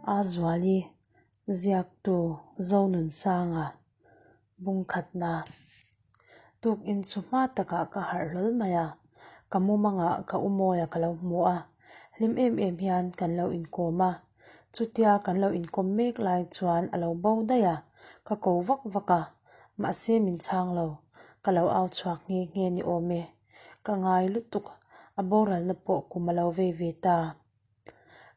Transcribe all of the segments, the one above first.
Azuali, Ziaktu Zonunsanga, Bungkhatna. Tukin chu hma takah ka harh hlawl mai a, ka mumangah ka u Mawia ka lo hmu a, hlim em em hian kan lo inkawm a. Chutia kan lo inkawm mek lai chuan a lo bo daih a, ka ko vak vak a, mahse min chhang lo, ka lo au chhuak nghe nghe ni awm e. Ka ngai lutuk, a boralna pawh kum a lo vei ve ta.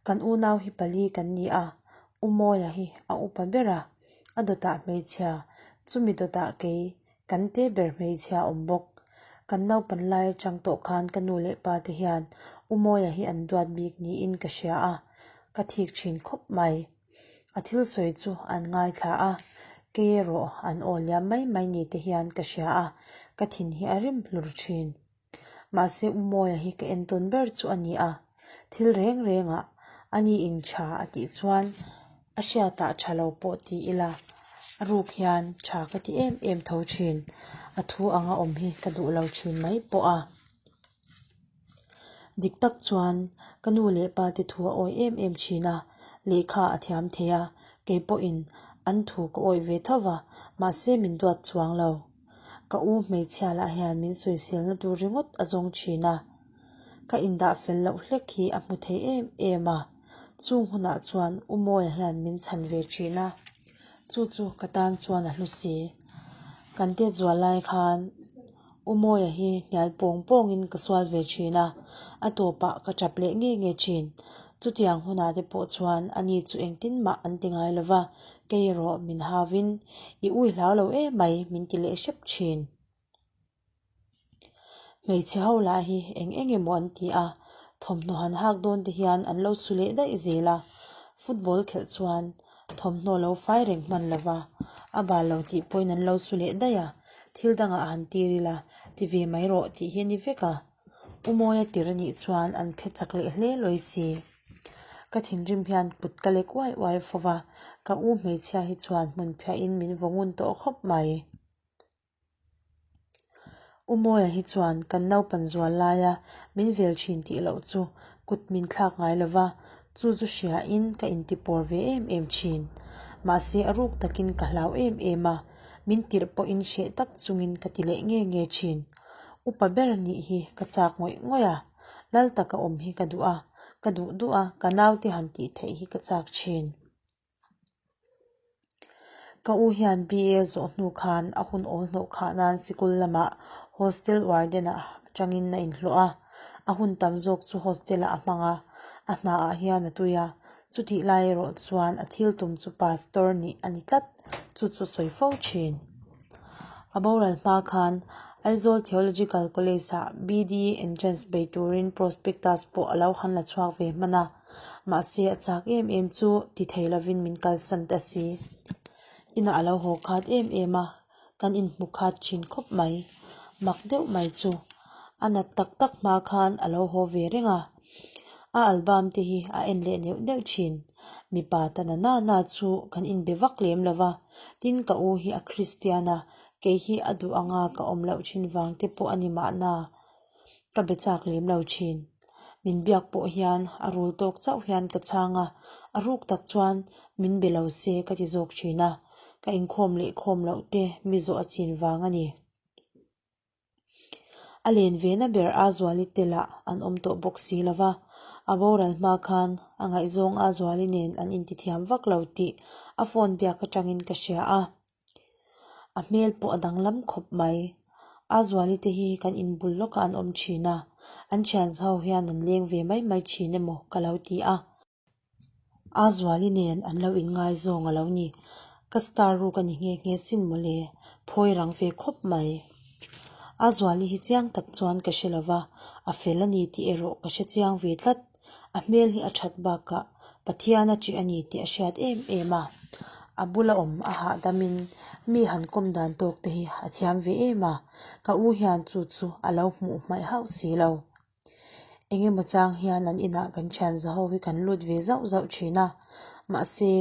Kan unau hi pali kan ni a, U Mawia hi a upa ber a, a dawtah hmeichhia, chumi dawtah kei kan te ber hmeichhia awm bawk. Kan naupan lai atang tawh khan ka nu leh pa te hian U Mawia hi an duat bik niin ka hria a, ka thik thin khawp mai. A thil sawi chu an ngaithla a, kei erawh an aw liam mai mai ni te hian ka hria a, ka thin hi a rim hlur thin. Mahse U Mawia hi ka entawn ber chu a ni a, thil reng rengah a ni in tha a tih chuan a hriatah tha lo pawh ti ila a ruk hian tha ka ti em em tho thin, a thu anga awm hi ka duh lo thin mai pawh a. Dik tak chuan ka nu leh pa te thu a awih em em thin a, lehkha a thiam thei a, kei pawhin an thu ka awih ve tho va, mahse min duat chuang lo. Ka u hmeichhia lah hian min sawiselna tur ringawt a zawng thin a, ka indah fel loh hlek hi a hmu thei em em a, chung hunah chuan U Mawia hian min chhan ve thin a, chu chu ka tan chuan a hlu si. Kan tet zual lai khan U Mawia hi hnial pawng pawngin ka sual ve thin a, a tawpah ka tap leh nge nge thin. Chutiang hunah te pawh chuan ani chu engtin mah an ti ngai lo va, kei erawh min hauvin i ui hlau lo emai min ti leh hrep thin. Hmeichhe ho lah hi eng eng emaw an ti a, thawmhnaw han hak dawn te hian an lo su leh daih zel a, football khelh chuan thawmhnaw lo fai reng hman lo va, a bal lo tih pawhin an lo su leh daih a, thil dangah han tir ila ti ve mai rawh tih hi a ni vek a. U Mawia tir a nih chuan an phe chak leh hle lawi si. Ka thinrim hian kut ka lek uai uai fo va, ka u hmeichhia hi chuan hmun phiahin min vaw ngun tawh khawp mai. U Mawia hi chuan kan naupan zual laia min vel thin tih loh chu kut min thlak ngai lo va, chu chu hriain ka intipawr ve em em thin. Mahse a ruk takin ka hlau em em a, min tirh pawhin hreh tak chungin ka ti leh nge nge thin. Upa ber nih hi ka chak ngawih ngawih a, lal taka awm hi ka duh a, ka duh duh a, ka naute han tih theih hi ka chak thin. Ka u hian BA zawh hnu khan a hun awl hnawh khah nan sikul lamah hostel warden ah atangin a inhlawh a, a hun tam zawk chu hostel ah a hmang a, a hna ah hian a tui a, chutih lai erawh chuan a thil tum chu pastor nih a ni tlat, chu chu sawi fo thin. A boral hma khan Aizawl Theological College ah BD entrance bei turin prospectus pawh a lo han la chhuak ve hman a. Mahse a chak em em chu ti thei lovin min kalsan ta si. Inah a lo haw khat em em a, kan inhmu khat thin khawp mai. Mak deuh mai chu a nat tak tak hma khan a lo haw ve reng a. A album te hi a en leh neuh neuh thin. Mipa ta na na na chu kan inbe vak lem lo va, tin ka u hi a Kristian a, kei hi a duh anga ka awm loh thin vang te pawh a ni mahna. Ka be chak lem lo thin. Min biak pawh hian a rul tawk chauh hian ka chhang a, a ruk tak chuan min be lo se ka ti zawk thin a, ka inkhawm leh khawm loh te mi zawh a chin vang a ni. A len ve na ber Azuali te lah an awm tawh bawk si lo va, a boral hma khan a ngaihzawng Azuali nen an intithiam vak lo tih a phone biak atangin ka hria a. A hmel pawh a danglam khawp mai. Azuali te hi kan inbul lawkah an awm thin a, an thianza ho hian an leng ve mai mai thin emaw ka lo ti a. Azuali nen an lo inngaizawng a lo ni. Ka star ruk a ni nghe nghe sin mawle, phawi rang ve khawp mai. Azuali hi chiang tak chuan ka hre lo va, a fel a ni tih erawh ka hre chiang ve tlat. A hmel hi a that bakah Pathian a ṭih a ni tih a hriat em em a, a bula awm a hahdamin mi han kawm dan tawk te hi a thiam ve em a, ka u hian chu chu a lo hmuh hmaih hauh si lo. Eng emaw chang hian an inah kan thian za ho hi kan lut ve zauh zauh thin a, mahse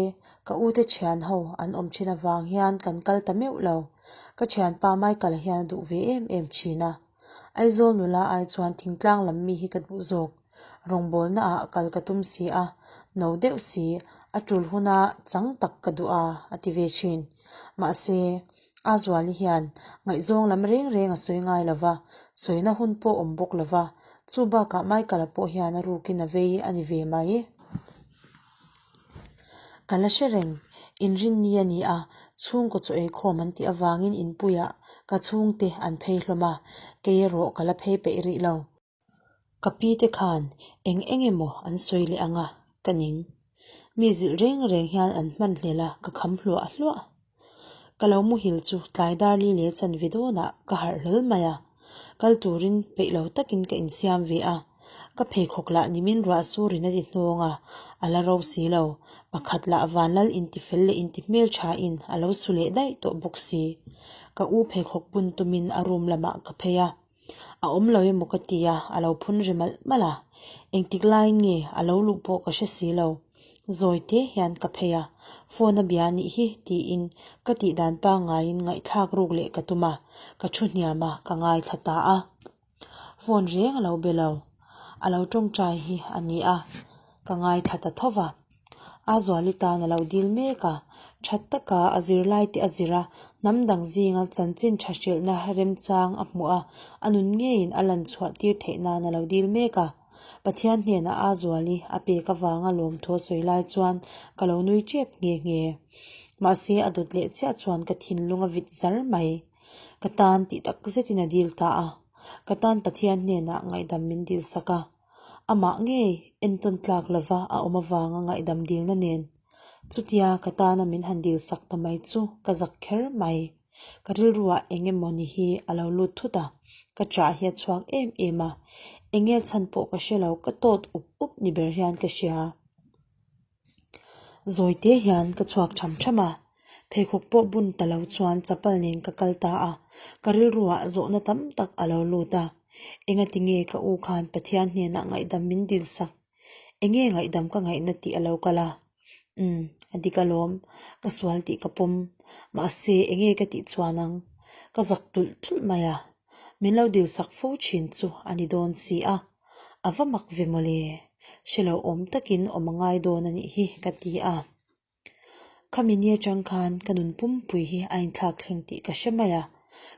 ka u te thian ho an awm thin avang hian kan kal ta meuh lo. Ka thianpa Michael-a hian a duh ve em em thin a, Aizawl nula ai chuan thingtlang lam mi hi ka duh zawk. Rawngbawlna ah kal ka tum si a, no deuh si. A tul huna chang tak ka duh a, a ti ve thin. Mahse, Azuali hian ngaihzawng lam reng reng a sawi ngai lo va, sawina hun pawh awm bawk lo va, chu bakah Michael-a pawh hian a rukin a vei a ni ve mai. Ka la hre reng, inrinni a ni a, chhungkaw chaw eikhawm an tih avangin inpuiah ka chhungte an phei hlawm a, kei erawh ka la phei peih rih lo. Ka pi te khan eng eng emaw an sawi leh ang a, ka ning. Mi zilh reng reng hian an hman hlel a, ka kham hluah hluah. Ka lo muhil chu tlai dar li leh chanve dawnah ka harh hlawl mai a, kal turin peih lo takin ka insiam ve a. Ka pheikhawk lah nimin ruah surin a ti hnawng a, a la ro si lo. Pakhat lah Vanlal intifel leh intihmelthain a lo su leh daih tawh bawk si. Ka u pheikhawk bun tumin a room lamah ka phei a. A awm lo emaw ka ti a, a lo phun ri malh malh a. Engtik laiin nge a lo luh pawh ka hre si lo. Zawi te hian ka phei a, phone a bia nih hi tiin ka tih dan pangaiin ngaihthlak ruk leh ka tum a, ka thu hniam a, ka ngaithla ta a. Phone reng a lo be lo. A lo tawngtai hi a ni a, ka ngaithla ta tho va. A zuali tan a lo dil mek a, that taka a zirlai te a zir a, hnam dang zinga chanchin tha hrilhna remchang a hmuh a, a nun ngeiin a lan chhuah tir theih nan a lo dil mek a. Pathian hnenah a zuali a pek avanga lawmthu a sawi lai chuan ka lo nui tep nghe nghe. Mahse a dawt leh chiah chuan ka thinlung a vit zar mai. Ka tan tih tak zetin a dil ta a, ka tan Pathian hnenah ngaihdam min dil sak a. Amah ngei entawn tlak lova a awm avanga ngaihdam dilna nen chutia ka tana min han dil sak ta mai chu ka zak kher mai. Ka rilruah eng emaw ni hi a lo lut thut a, ka chah hi a chhuak em em a, eng nge chhan pawh ka hre lo, ka tawt up up ni ber hian ka hria. Zawi te hian ka chhuak tham tham a, pheikhawk pawh bun ta lo chuan chapal nen ka kal ta a, ka rilruah zawhna tam tak a lo lut a, engati nge ka u khan Pathian hnenah ngaihdam min dil sak? Enge ngaihdam ka ngaihna tih a lo kal a? Umm, a dik alawm, ka sual tih ka pawm, mahse enge ka tih chuan ang? Ka zak tulh tulh mai a, min lo dil sak fo thin chu a ni dawn si a. A va mak ve mawle, hre lo awm takin awm a ngai dawn a nih hi ka ti a. Khami ni atang khan ka nun pumpui hi a inthlak thleng tih ka hre mai a,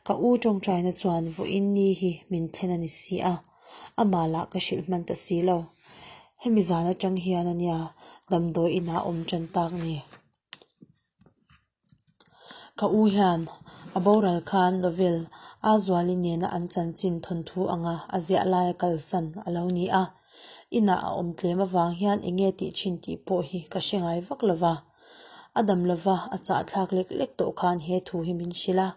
ka u tawngtaina chuan vawiin ni hi min thlen a ni si a, amah lah ka hrilh hman ta si lo. Hemi zan atang hian a nia damdawi inah awm tan tak ni. Ka u hian a boral khan novel a Zuali nena an chanchin thawnthu anga a ziah laia kalsan a lo ni a. Inah a awm tlem avang hian eng nge tih thin tih pawh hi ka hre ngai vak lo va. A dam lova a chahthlak lek lek tawh khan he thu hi min hrilh a.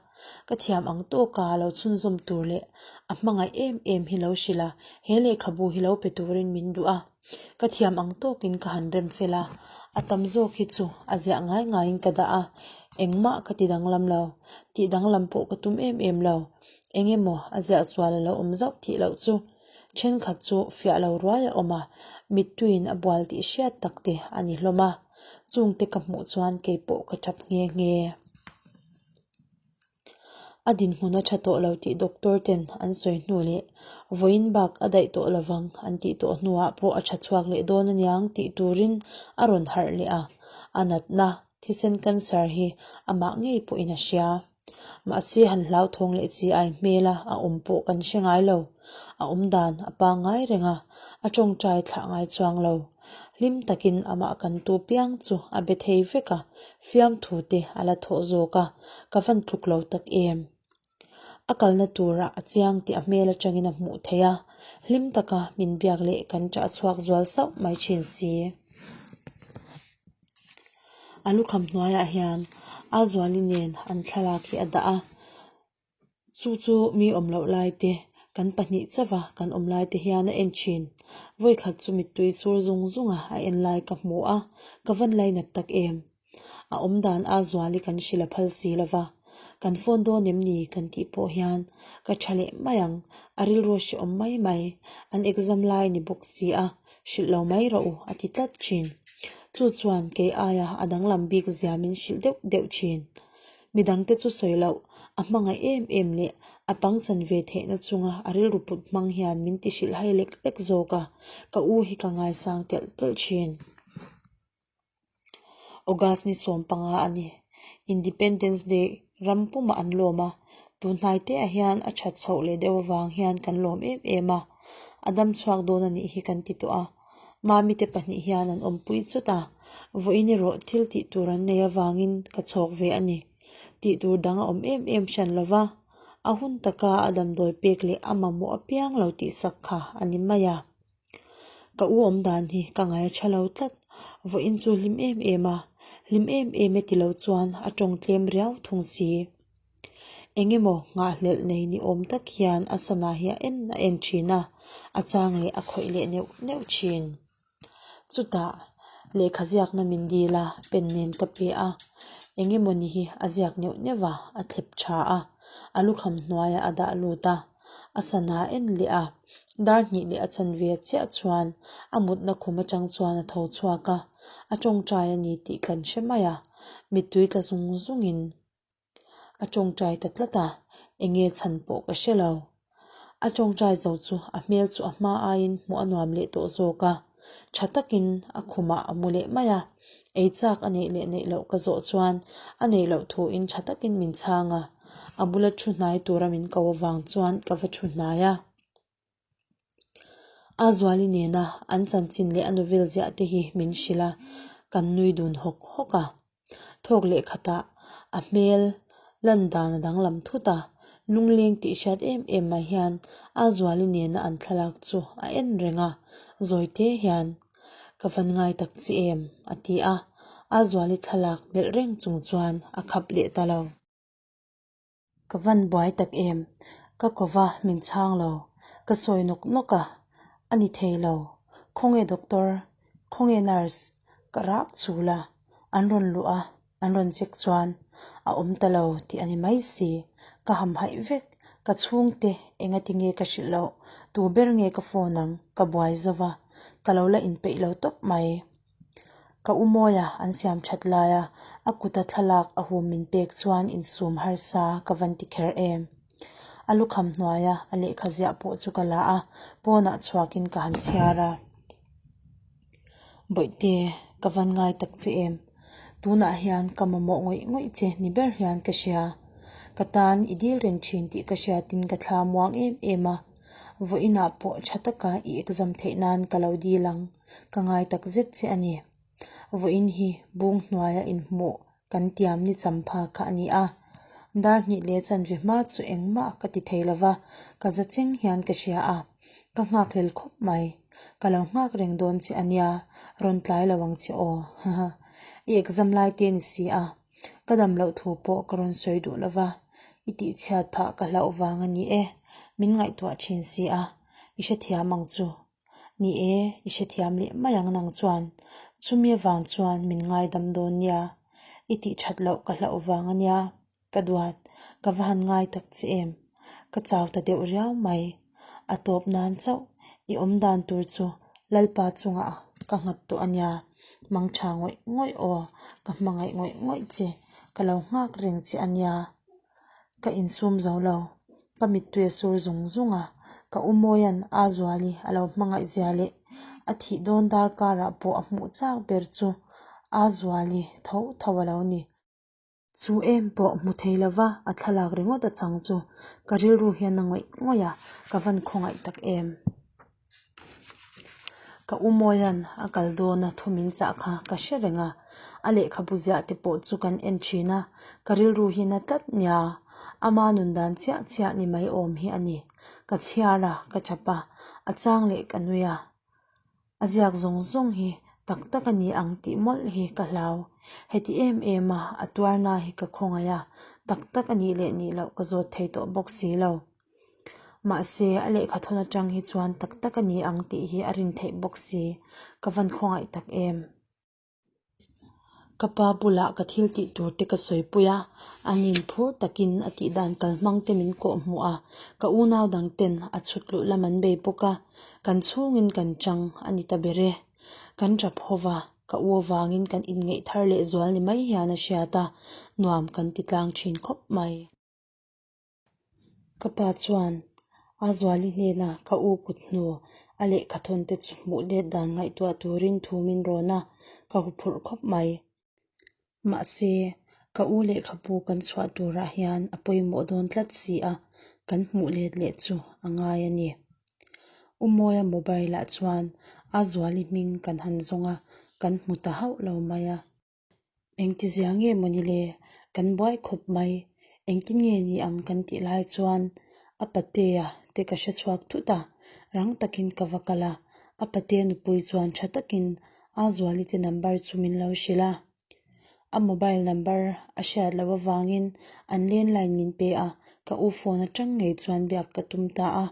Ka thiam ang tawka lo chhunzawm tur leh a hmangaih em em hi lo hrilh a, he lehkhabu hi lo pe turin min duh a. Ka thiam ang tawkin ka han rem fel a, a tam zawk hi chu a ziah ngai ngaiin ka dah a, engmah ka ti danglam lo, tih danglam pawh ka tum em em lo, eng emaw a ziah sual a lo awm zauh tih loh chu thenkhat chu fiah lo ruai a awm a, mittuiin a bual tih hriat tak te a ni hlawm a, chungte ka hmuh chuan keipawh ka tap nghe nghe. A dinhmun a tha tawh lo tih doctor ten an sawi hnu leh vawiin bak a daih tawh lovang an tih tawh hnuah pawh a tha chhuak leh dawn aniang tih turin a rawn harh leh a, a natna thisen cancer hi amah ngei pawhin a hria. Mahse han hlauthawng leh chi ai hmela a awm pawh kan hre ngai lo. A awm dan a pangngai reng a, a tawngtai thlah ngai chuang lo. Hlim takin amah kan tu piang chu a be thei vek a, fiamthu te a la thawh zawk a, ka van tluk lo tak em. A kalna turah a chiang tih a hmel atangin a hmuh theih a, hlim taka min biak leh kan ṭah chhuak zual sauh mai ṭhin si. A lukham hnuaiah hian a Zuali nen an thlalak hi a dah a. Chu chu mi awm loh lai te, kan pahnih chauha kan awm lai te hian a en thin. Vawikhat chu mittui sur zung zunga a en lai ka hmu a, ka van lainat tak em. A awm dan a zuali kan hrilh a phal si lova, kan phone dawn em ni kan tih pawh hian ka tha leh mai ang, a rilru a hrehawm mai mai, an exam lai ni bawk si a, hrilh lo mai rawh u a ti tlat thin. Chu chuan kei aia a danglam bik zia min hrilh deuh deuh thin. Midangte chu sawi loh, a hmangaih em em leh a pangchan ve theihna chunga a rilru put hmang hian min ti hrilh hai lek lek zawk a, ka u hi ka ngaisang telh telh thin. August ni 15 a ni. Independence Day ram pumah an lawm a, tun hnai te ah hian a that chhoh leh deuh avang hian kan lawm em em a, a dam chhuak dawn a nih hi kan ti tawh a. Mami te pahnih hian an awmpui chawt a, vawiin erawh thil tih tur an nei avangin ka chhawk ve a ni. Tih tur dang a awm em em hran lo va, a hun taka a damdawi pek leh a mamawh apiang lo tihsak kha a ni mai a. Ka u awm dan hi ka ngai a tha lo tlat, vawiin chu hlim em em a, hlim em em e ti lo chuan a tawng tlem riau thung si. Eng emaw nghahhlelh nei ni awm tak hian a sana hi a en a en thin a, a chang leh a khawih leh neuh neuh thin. Chutah lehkha ziakna min dil a, pen nen ka pe a, eng emaw ni hi a ziak neuh neuh a, a thlep tha a, a lukham hnuaiah a dah lut a, a sana a en leh a, dar hnih leh a chanve chiah chuan a mutna khum atang chuan a tho chhuak a, a tawngtai a ni tih kan hre mai a, mittui tla zung zungin A tawngtai ta tlat a, eng nge chhan pawh ka hre lo. A tawngtai zo chu a hmel chu a hma aiin hmuh a nuam leh tawh zawk a, tha takin a khumah a mu leh mai a. Ei chak a neih leh neih loh ka zawh chuan a neih loh thuin tha takin min chhang a, a bula thu hnai tura min ko avang chuan ka va thu hnai a. A Zuali nena an chanchin leh a novel ziah te hi min hrilh a, kan nui dun hawk hawk a. Thawk leh khatah a hmel lan dan a danglam thut a, lungleng tih hriat em em mai hian A Zuali nena an thlalak chu a en reng a, zawite hian, Ka van ngai tak chi em? a ti a, A Zuali thlalak melh reng chung chuan a khap leh ta lo. Ka van buai tak em? Ka kova min chhang lo. Ka sawi nawk nawk a, a ni thei lo. Khawnge doctor? Khawnge nurse? Ka rak chul a, an rawn luh a, an rawn check chuan a awm ta lo tih a ni mai si. Ka hamhaih vek, ka chhungte engati nge ka hrilh loh, tu ber nge ka phone ang, ka buai zo va, ka lo la inpeih lo tawp mai. Ka u Mawia an siam that laia a kuta thlalak a hum min pek chuan insum harsa ka van ti kher em. A lukham hnuaia a lehkha ziah pawh chu ka la a, pawnah chhuakin ka han chhiar a. Bawihte, ka van ngai tak che em. Tunah hian ka mamawh ngawih ngawih che ni ber hian ka hria. Ka tan i dil reng thin tih ka hriatin ka thla muang em em a. Vawiinah pawh tha taka i exam theih nan ka lo dil ang. Ka ngai tak zet che a ni. Vawiin hi bung hnuaia inhmuh kan tiam ni champha kha a ni a. Dar hnih leh chanve hma chu engmah ka ti thei lova, ka za cheng hian ka hria a. Ka nghakhlel khawp mai. Ka lo nghak reng dawn che a nia, rawn tlai lo ang che aw. Haha. I exam lai te ni si a. Ka dam loh thu pawh ka rawn sawi duh lova, i tihchhiat phah ka hlauh vang a ni e. Min ngaihtuah thin si a, i hrethiam ang chu. Ni e, i hrethiam leh mai ang nang chuan. Chumi avang chuan min ngaidam dawn nia. I tih that loh ka hlauh vang a nia. Ka duat, ka va han ngai tak che em. Ka chau ta deuh riau mai. A tawp nan chauh, i awm dan tur chu Lalpa chungah ka nghat tawh a nia. Mang tha ngawih ngawih aw, ka hmangaih ngawih ngawih che, ka lo nghak reng che a nia. Ka insum zo lo. Ka mittui a sur zung zung a, ka u Mawia'n a Zuali a lo hmangaih zia leh a thih dawn dar karah pawh a hmuh chak ber chu a Zuali tho tho a lo ni. Chu em pawh hmu thei lova a thlalak ringawt a chang chu ka rilru hian a ngawih ngawih a, ka van khawngaih tak em. Ka u Mawia'n a kal dawna thu min chah kha ka hre reng a, a lehkhabu ziah te pawh chu kan en thin a, ka rilru hi na tlat nia, ama nun dan chiah chiah ni mai awm hi a ni. Ka chhiar a, ka chap a, a chang leh ka nui a, a ziak zawng zawng hi tak tak a ni ang tih mawlh hi ka hlau. Heti em em a, a tuarna hi ka khawngaih a, tak tak a nih leh nih loh ka zawt thei tawh bawk si lo. Mahse, a lehkha thawn atang hi chuan tak tak a ni ang tih hi a rin theih bawk si. Ka van khawngaih tak em? Ka pa bulah ka thil tih tur te ka sawipui a, an inphur takin a tih dan kalhmang te min kawh hmuh a, ka unau dang ten a chhut luh lam an bei bawk a, kan chhungin kan chang a ni ta ber e. Kan tap ho va, ka u avangin kan inngeih thar leh zual ni mai hian a hriat a, nuam kan ti tlang thin khawp mai. Ka pa chuan a Zuali hnena ka u kut hnu a lehkha thawn te chu hmuh let dan ngaihtuah turin thu min rawn a, ka huphurh khawp mai. Mahse, ka u lehkhabu kan chhuah turah hian a pawimawh dawn tlat si a, kan hmuh let leh chu a ngai a ni. U Mawia mobile ah chuan a Zuali hming kan han zawng a, kan hmu ta hauh lo mai a. Engtizia nge mawni le? Kan buai khawp mai. Engtin nge ni ang kan tih lai chuan a patea te ka hre chhuak thut a, rang takin ka va kal a, a patea nupui chuan tha takin a Zuali te number chu min lo hrilh a. A mobile number a hriat loh avangin an landline min pe a, ka u phone atang ngei chuan biak ka tum ta a.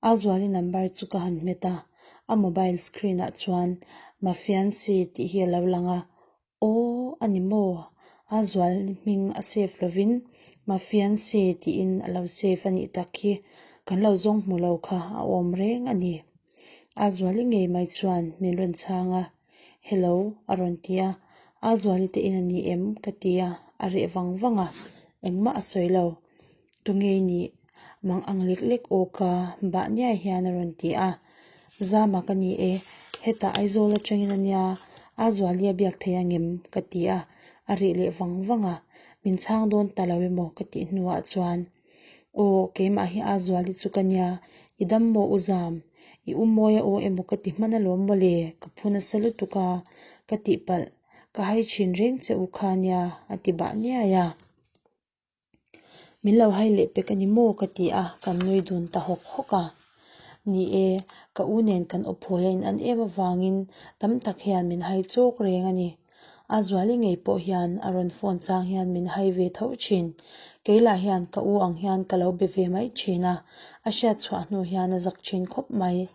A Zuali number chu ka han hmet a, a mobile screen ah chuan Mafiancy tih hi a lo lang a, Aw a ni maw? A Zuali hming a save lovin Mafiancy tiin a lo save a nih tak hi, kan lo zawng hmu lo kha a awm reng a ni. A Zuali ngei mai chuan min rawn chhang a, Hello a rawn ti a, A Zuali te in a ni em? ka ti a, a reh vang vang a, engmah a sawi lo. Tunge i nih? Mang ang lek lek aw ka bah niai hian a rawn ti a. Zama ka ni e, hetah Aizawl atangin a nia, a Zuali a biak thei angem? ka ti a, a reh leh vang vang a. Min chhang dawn ta lo emaw ka tih hnuah chuan, Aw, keimah hi a Zuali chu ka nia, i dam maw u Zam? I u Mawia aw emaw ka ti hman alawm mawle, ka phu nasa lutuk a, ka tihpalh, ka hai thin reng che u kha nia, a ti bah niai a. Min lo hai leh pek a ni maw ka ti a, kan nui dun ta hawk hawk a. Ni e, ka u nen kan awphawi a in an em avangin tam tak hian min hai chawk reng a ni. A Zuali ngei pawh hian a rawn phone chang hian min hai ve tho thin. Kei lah hian ka u ang hian ka lo be ve mai thin a, a hriat chhuah hnu hian a zak thin khawp mai.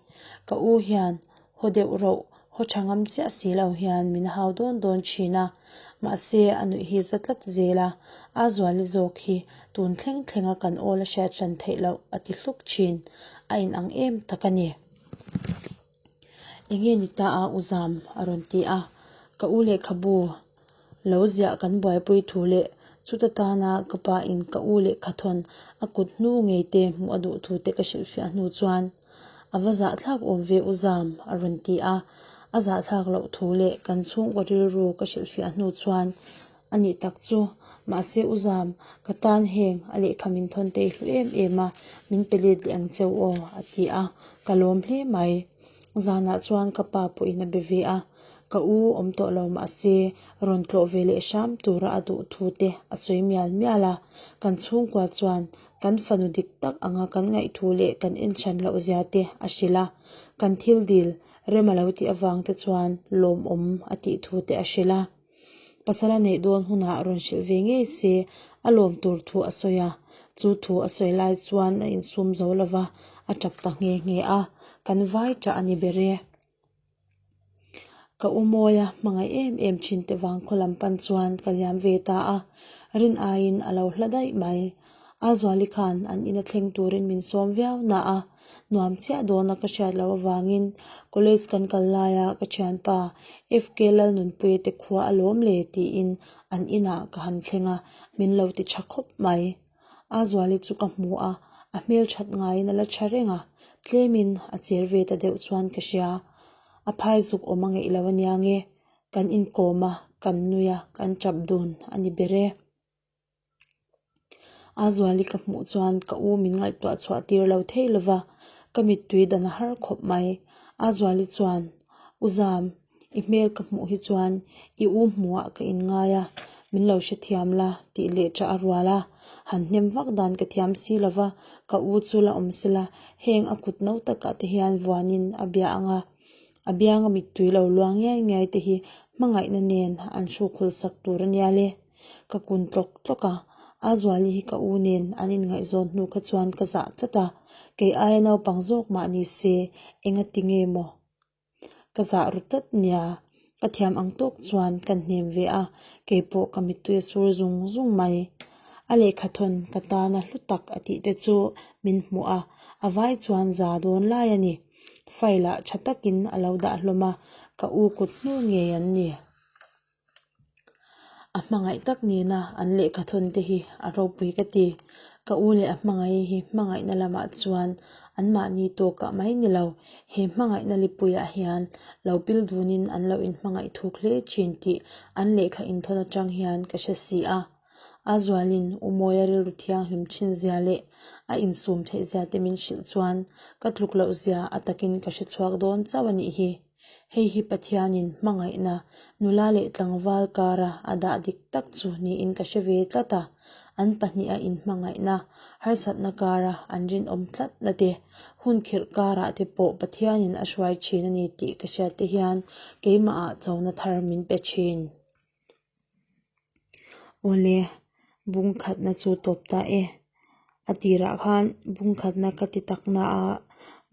Ka u hian Haw deuh roh, haw tha ngam chiah si lo hian min hau dawn dawn thin a, mahse a nuih hi za tlat zel a, a Zuali zawk hi tun thleng thlenga kan awl a hriat hran theih loh a ti hluk thin, a inang em tak a ni. Enge ni ta a u Zam? a rawn ti a, ka u lehkhabu lo ziah kan buaipui thu leh chuta tana ka pa in ka u lehkhathawn a kut hnu ngei te hmuh a duh thu te ka hrilhfiah hnu chuan A va zahthlak awm ve u Zam a rawn ti a, a zahthlak loh thu leh kan chhungkaw rilru ka hrilhfiah hnu chuan a nih tak chu. Mahse u Zam, ka tan heng a lehkha min thawn tei hlu em em a, min pe let leh ang cheu aw a ti a, ka lawm hle mai. Zanah chuan ka pa pawhin a be ve a, ka u awm tawh lo mahse rawn tlawh ve leh hram tura a duh thu te a sawi mial mial a, kan chhungkua chuan Kan fanu dik tak anga kan ngaihthu leh kan enhran loh zia te a hrilh a, kan thil dil rem a lo tih avang te chuan lawmawm a tih thu te a hrilh a. Pasal a neih dawn hunah rawn hrilh ve ngei se a lawm tur thu a sawi a, chu thu a sawi lai chuan a insum zo lova a tap ta nghe nghe a, kan vai tah a ni ber e. Ka u Mawia hmangaih em em thin te vang khaw lam pan chuan ka liam ve ta a, rin aiin a lo hla daih mai. A Zuali khan an ina thleng turin min sawm viau na a, nuam chiah dawna ka hriat loh avangin college kan kal laia ka thianpa FK Lalnunpuia te khua a lawm le tiin an inah ka han thleng a, min lo ti tha khawp mai. A Zuali chu ka hmu a, a hmel that ngaiin a la tha reng a, tlemin a cher ve ta deuh chuan ka hria. A phai zuk awm a ngeih lo ania nge, kan inkawm a, kan nui a, kan tap dun a ni ber e. A Zuali ka hmuh chuan ka u min ngaihtuah chhuah tir lo thei lo va, ka mittui dan a har khawp mai. A Zuali chuan, U Zam, I hmel ka hmuh hi chuan i u hmuhah ka inngai a, min lo hrethiam la tih leh ṭah a rual a. Han hnem vak dan ka thiam si lo va, ka u chu la awm sela, heng a kut no takah te hian vuanin a bia ang a. A bianga mittui lo luang ngiai ngiai te hi hmangaihna nen an hrukhul sak tur a nia le. Ka kun tlawk tlawk a, a Zuali hi ka u nen an inngaihzawn hnu kha chuan ka zah tlat a, kei aia naupang zawk mah ni se engati nge maw? Ka zah ru tlat nia, ka thiam ang tawk chuan kan hnem ve a, keipawh ka mittui a sur zung zung mai. A lehkha thawn ka tana hlu tak a tih te chu min hmuh a, a vai chuan za dawn lai a ni. File ah tha takin a lo dah hlawm a, ka u kut hnu ngei an ni. A hmangaih tak nena an lehkha thawn te hi a ropui ka ti. Ka u leh a hmangaih hi hmangaihna lamah chuan Anmahni tawkah mai ni lo, he hmangaihna lipuiah hian lo pil dunin an lo inhmangaih thuk hle thin tih an lehkha inthawn atang hian ka hre si a. A zualin U Mawia rilru thianghlim thin zia leh a insum theih zia te min hrilh chuan ka tluk loh zia a takin ka hre chhuak dawn chauh a nih hi. Hei hi Pathianin hmangaihna nula leh tlangval kara a dah dik tak chu niin ka hre ve tlat a, an pahniha inhmangaihna, harsatna kara an rinawm tlatna te, hun khirh karah te pawh Pathianin a hruai thin a ni tih ka hriat te hian keimahah chona thar min pe thin. Awle, bung khatna chu tawp ta e. A tirah khan bung khatna ka ti tak na a,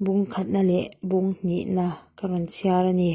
bung khatna leh bung hnihna ka rawn chhiar a ni.